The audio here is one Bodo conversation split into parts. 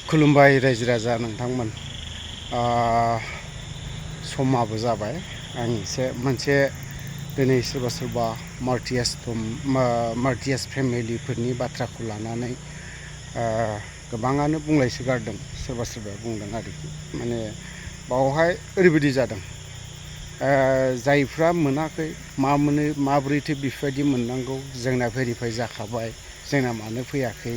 खुलुमबाय रायजो राजा नोंथांमोन समाबो जाबाय आं एसे मोनसे दिनै सोरबा सोरबा मार्टियास फेमिलिफोरनि बाथ्राखौ लानानै गोबाङानो बुंलायसो गारदों सोरबा सोरबा बुंदों आरोखि माने बावहाय ओरैबायदि जादों जायफ्रा मोनाखै मा मोनो माबोरैथो बेफोरबायदि मोननांगौ जोंना भेरिफाइ जाखाबाय जोंना मानो फैयाखै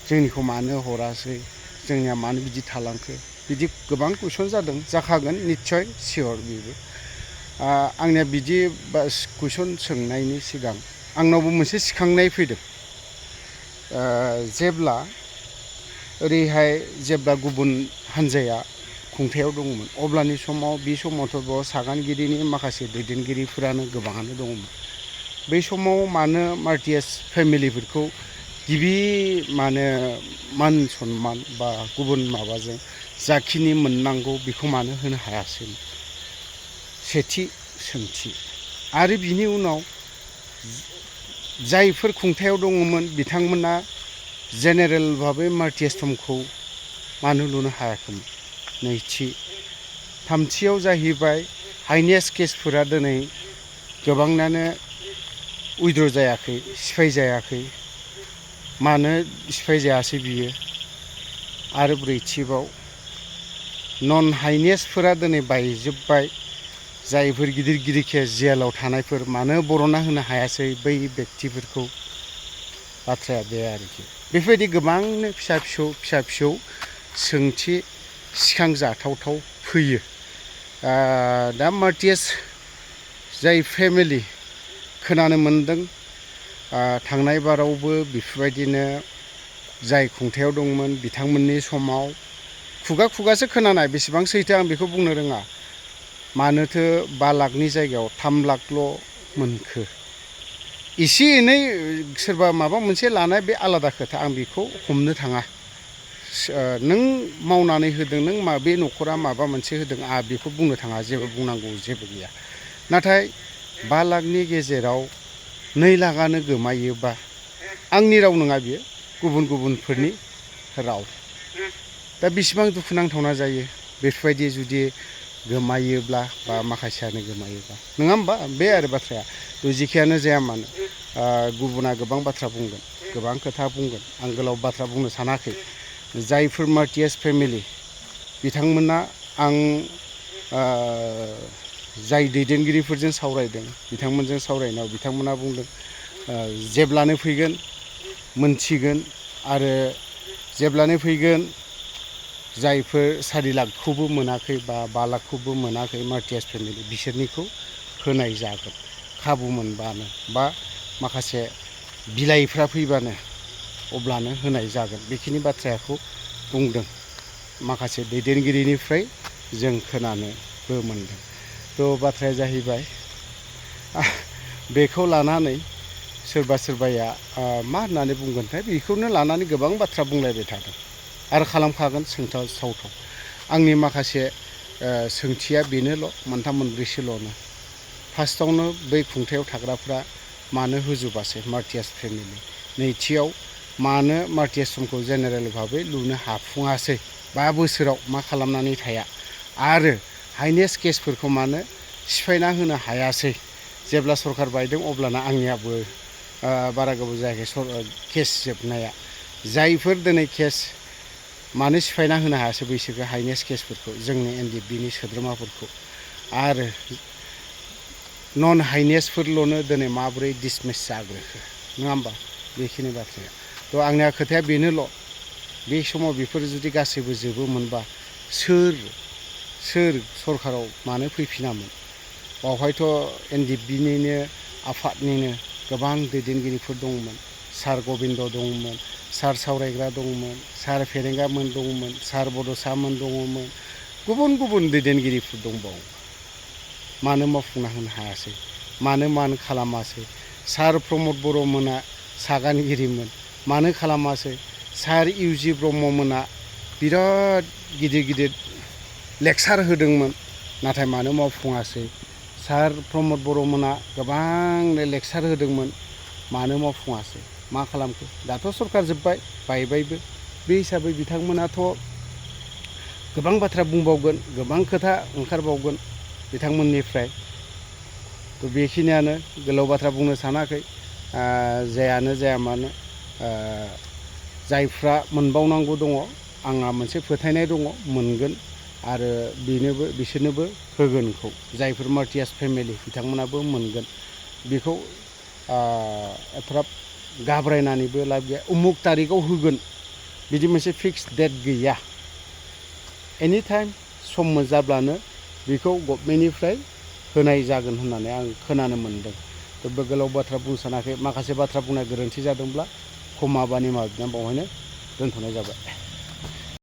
जोंनिखौ मानो हरासै जोंनिया मानो बिदि थालांखो बिदि गोबां कुइसन जादों जाखागोन निस्सय सियर बेबो आंनिया बिदि कुइसन सोंनायनि सिगां आंनावबो मोनसे सिखांनाय फैदों जेब्ला ओरैहाय जेब्ला गुबुन हान्जाया खुंथायाव दङमोन अब्लानि समाव बे समावथ' बेयाव सागानगिरिनि माखासे दैदेनगिरिफोरानो गोबाङानो दङमोन बै समाव मानो मार्टियास फेमिलिफोरखौ गिबि माने मान सनमान बा गुबुन माबाजों जाखिनि मोननांगौ बेखौ मानो होनो हायासै सेथि सोंथि आरो बिनि उनाव जायफोर खुंथायाव दङमोन बिथांमोना जेनेरेल भाबै मार्टियास टमखौ मानो लुनो हायाखैमोन नैथि थामथियाव जाहैबाय हाइनेस केसफोरा दिनै गोबाङानो उइद्र' जायाखै सिफाय जायाखै मानो सिफाय जायासै बियो आरो ब्रैथिबाव नन हाइनेसफोरा दिनै बायजोब्बाय जायफोर गिदिर गिदिर केस जेलाव थानायफोर मानो बर'ना होनो हायासै बै बेक्तिफोरखौ बाथ्राया बे आरोखि बेफोरबायदि गोबांनो फिसा फिसौ सोंथि सिखांजाथावथाव फैयो दा मार्टियास जाय फेमिलि खोनानो मोन्दों थांनाय बारावबो बेफोरबायदिनो जाय खुंथायाव दंमोन बिथांमोननि समाव खुगा खुगासो खोनानाय बेसेबां सैथो आं बेखौ बुंनो रोङा मानोथो 5 लाखनि जायगायाव 3 लाखल' मोनखो एसे एनै सोरबा माबा मोनसे लानाय बे आलादा खोथा आं बेखौ हमनो थाङा नों मावनानै होदों नों बे न'खरा माबा मोनसे होदों आं बेखौ बुंनो थाङा जेबो बुंनांगौ जेबो गैया नाथाय 5 लाखनि गेजेराव 2 लाखआनो गोमायोबा आंनि राव नङा बियो गुबुनफोरनि राव दा बेसेबां दुखुनांथावना जायो बेफोरबायदि जुदि गोमायोब्ला बा माखासेयानो गोमायोब्ला नङा होमबा बे आरो बाथ्राया जेखियानो जाया मानो गुबुना गोबां बाथ्रा बुंगोन गोबां खोथा बुंगोन आं गोलाव बाथ्रा बुंनो सानाखै जायफोर मार्टियास फेमिलि बिथांमोना आं जाय दैदेनगिरिफोरजों सावरायदों बिथांमोनजों सावरायनायाव बिथांमोना बुंदों जेब्लानो फैगोन मोनथिगोन आरो जेब्लानो फैगोन जायफोर 4 लाखखौबो मोनाखै बा 5 लाखखौबो मोनाखै मार्टियास फेमिलि बिसोरनिखौ होनाय जागोन खाबु मोनबानो बा माखासे बिलाइफ्रा फैबानो अब्लानो होनाय जागोन बेखिनि बाथ्राखौ बुंदों माखासे दैदेनगिरिनिफ्राय जों खोनानोबो मोनदों थ' बाथ्राया जाहैबाय बेखौ लानानै सोरबा सोरबाया मा होननानै बुंगोनथाय बेखौनो लानानै गोबां बाथ्रा बुंलायबाय थादों आरो खालामखागोन सोंथाव आंनि माखासे सोंथिया बेनोल' मोनथाम मोनब्रैसोल'नो फार्स्टआवनो बै खुंथायाव थाग्राफ्रा मानो होजोबासै मार्टियास फेमिलि नैथियाव मानो मार्टियास टमखौ जेनेरेल भाबै लुनो हाफुङासै 5 बोसोराव मा खालामनानै थाया आरो हाइनेस केसफोरखौ मानो सिफायना होनो हायासै जेब्ला सरखार बायदों अब्लाना आंनियाबो बारा गोबाव जायाखै केस जोबनाया जायफोर दिनै केस मानो सिफायना होनो हायासै बैसोरखौ हाइनेस केसफोरखौ जोंनि NDFBनि सोद्रोमाफोरखौ आरो नन हाइनेसफोरल'नो दिनै माबोरै डिसमिस जाग्रोखो नङा होमबा बेखिनि बाथ्राया थ' आंनिया खोथाया बेनोल' बे समाव बेफोर जुदि गासैबो जोबोमोनबा सोर सरखाराव मानो फैफिनामोन बावहायथ' NDFBनिनो आफादनिनो गोबां दैदेनगिरिफोर दंमोन सार गबिन्द दंमोन सार सावरायग्रा दंमोन सार फेरेंगामोन दंमोन सार बड'सामोन दङमोन गुबुन दैदेनगिरिफोर दंबावो मानो मावफुंना होनो हायासै मानो खालामासै सार प्रमद बर'मोना सागानगिरिमोन मानो खालामासै सार UG ब्रह्ममोना बिराद गिदिर लेक्सार होदोंमोन नाथाय मानो मावफुङासै सार प्रमद बर'मोना गोबांनो लेक्सार होदोंमोन मानो मावफुङासै मा खालामखो दाथ' सरखार जोब्बाय बायबायबो बे हिसाबै बिथांमोनाथ' गोबां बाथ्रा बुंबावगोन, गोबां खोथा ओंखारबावगोन बिथांमोननिफ्राय। थ' बेखिनियानो, गोलाव बाथ्रा बुंनो सानाखै। जायानो जाया मानो जायफ्रा मोनबावनांगौ दङ, आंहा मोनसे फोथायनाय दङ मोनगोन आरो बिसोरनोबो होगोनखौ। जायफोर मार्टियास फेमिलि बिथांमोनाबो मोनगोन बेखौ एथ'ग्राब घाबरायनानैबो लाब गैया। उमुक थारिखआव होगोन बिदि मोनसे फिक्स डेट गैया। एनि टाइम सम मोनजाब्लानो बेखौ गभर्नमेन्टनिफ्राय होनाय जागोन होननानै आं खोनानो मोनदों। थ' बे गोलाव बाथ्रा बुंनो सानाखै। माखासे बाथ्रा बुंनाय गोरोन्थि जादोंब्ला क्षमा बा निमाहा बिनानै बावहायनो दोनथ'नाय जाबाय।